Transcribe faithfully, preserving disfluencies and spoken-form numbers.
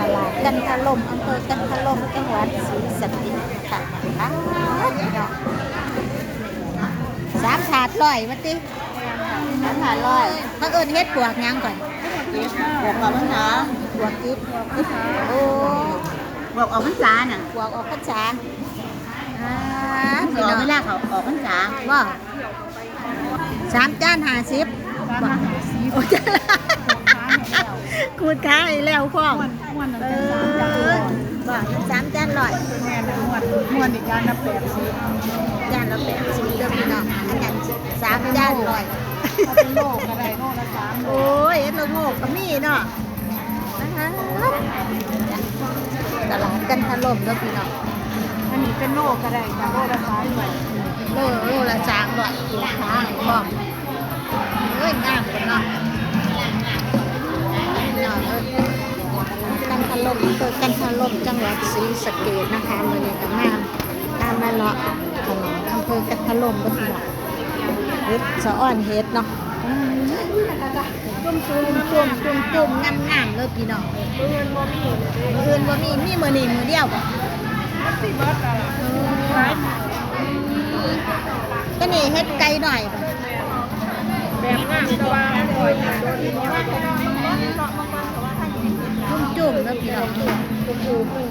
ตลาดกันทะลม อำเภอกันทะลม จังหวัดศรีสะเกษค่ะ ป๊าดพี่น้อง สามถาดร้อยว่าติ สามถาดร้อย เขาเอิ้นเห็ดปวกหยังก่อน ปวกออกพรรษา ปวกกิบ โอ้ ปวกออกพรรษาน่ะ ปวกออกพรรษา อ่า พี่น้อง เวลาเขาออกพรรษา บ่ สามจานห้าสิบ สามจานห้าสิบ โอ้ย ขูดขาให้แล้วพร้อม ม่วน ม่วน เออ สามจานร้อย บ่ สามจานร้อย แม่น ม่วน ม่วนอีกจานละแปดสิบ จานละแปดสิบเด้อพี่น้อง อันนั้นสามจานร้อย เอาเป็นโลก็ได้ โลละสามโล โอ้ย เห็ดละโงกก็มีเนาะ นะคะ ตลาดกันทะลมเด้อพี่น้อง อันนี้เป็นโลก็ได้จ้ะ โลละสามร้อย โล โลละสามร้อย ขูดขาให้พร้อม เอ้ย งามกันเนาะ พี่น้องเอ้ย กันทะลม อำเภอกันทะลม จังหวัดศรีสะเกษนะคะ มื้อนี้ก็มา ตามมาเลาะถนนอำเภอกันทะลมเด้อพี่น้อง เห็ดสะออนเห็ดเนาะ อืม จุ่มๆ จุ่มๆ จุ่มๆ งามๆ เลยพี่น้อง มื้ออื่นบ่มี มื้ออื่นบ่มี มีมื้อนี้มื้อเดียวบ่ มันสิเบิดแล้วล่ะ อืม ตัวนี้เห็ดไก่หน่อยบ่ แบบงามแต่ว่า จุ่มๆ เด้อพี่น้อง จุ่มๆ